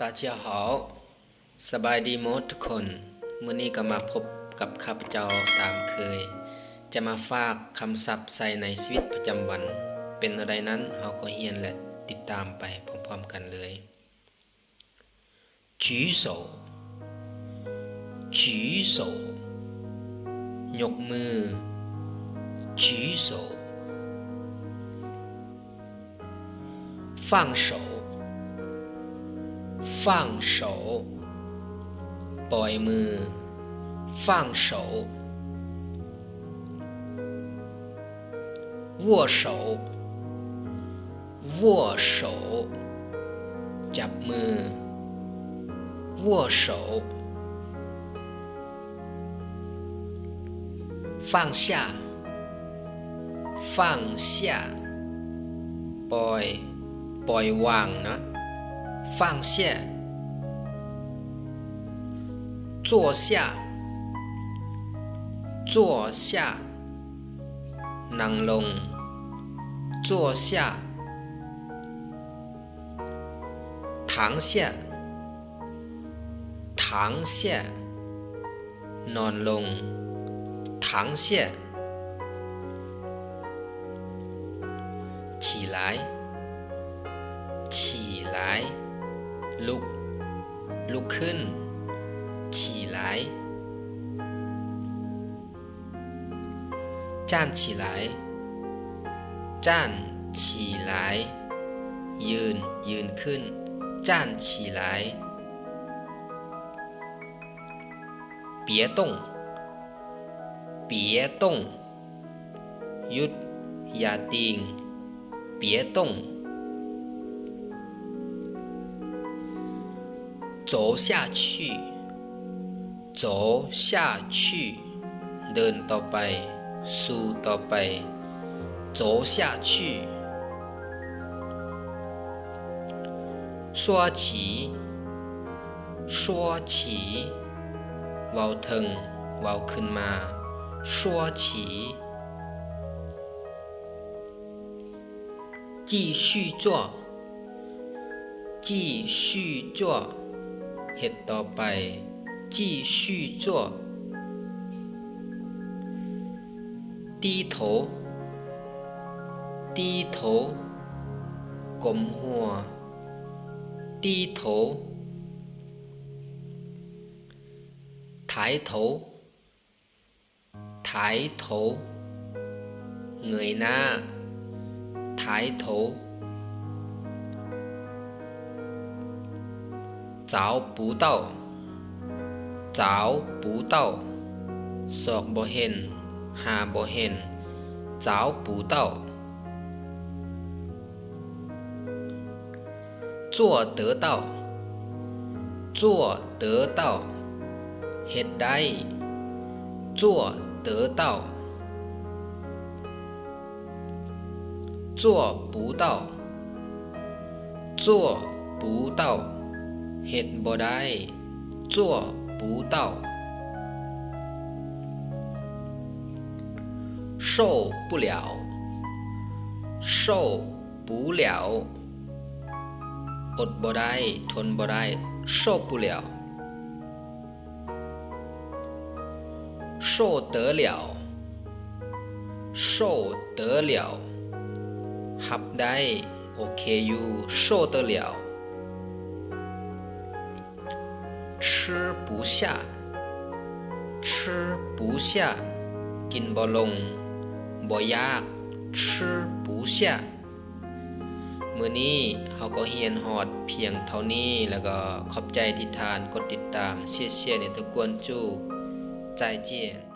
大家好 ສະບາຍດີໝົດທຸກຄົນ. ມື້ນີ້ກໍມາພົບກັບຂ້າພະເຈົ້າຕາມເຄີຍ ຈະມາຝາກຄຳສັບໃຊ້ໃນຊີວິດປະຈຳວັນ ເປັນແນວໃດນັ້ນ ເຮົາກໍຮຽນ ແລະ ຕິດຕາມໄປພ້ອມໆກັນເລີຍ. 举手 举手 ຍົກມື 举手. 放手 放手 ປ່ອຍມື 放手. 握手 握手 ຈັບມື 握手. 放下 放下 ປ່ອຍ ປ່ອຍວາງເນາະ 放下. 坐下 坐下 ນັ່ງລົງ 坐下. 躺下 躺下 ນອນລົງ 躺下. 起来 起来 ລຸກ ລຸກຂຶ້ນ 起来. 站起来 站起来 ຢືນ ຢືນຂຶ້ນ 站起来. 别动 别动 ຢຸດ ຢ່າຕິ່ງ 别动. 走下去 走下去 ເດີນຕໍ່ໄປ ສູ້ຕໍ່ໄປ 走下去. 说起 说起 ເວົ້າເຖິງ ເວົ້າຂຶ້ນມາ 说起. 继续做 继续做 ເຮັດຕໍ່ໄປ 继续做. 低头 低头 ກົ້ມຫົວ 低头. 抬头 抬头 ເງີຍໜ້າ 抬头. 找不到 找不到 ຊອກບໍ່ເຫັນ ຫາບໍ່ເຫັນ 找不到. 做得到 做得到 ເຮັດໄດ້ 做得到. 做不到 做不到 ເຮັດບໍ່ໄດ້ 做不到. 受不了 受不了 ອົດບໍ່ໄດ້ ທົນບໍ່ໄດ້ 受不了. 受得了 受得了 ຮັບໄດ້ ໂອເຄຢູ່ 受得了. 吃不下 吃不下 ກິນບໍ່ລົງ ບໍ່ຢາກ 吃不下. ມື້ນີ້ເຮົາກໍຮຽນຮອດພຽງເທົ່ານີ້ ແລ້ວກໍຂອບໃຈທີ່ທ່ານກົດຕິດຕາມ 谢谢你的关注 再见.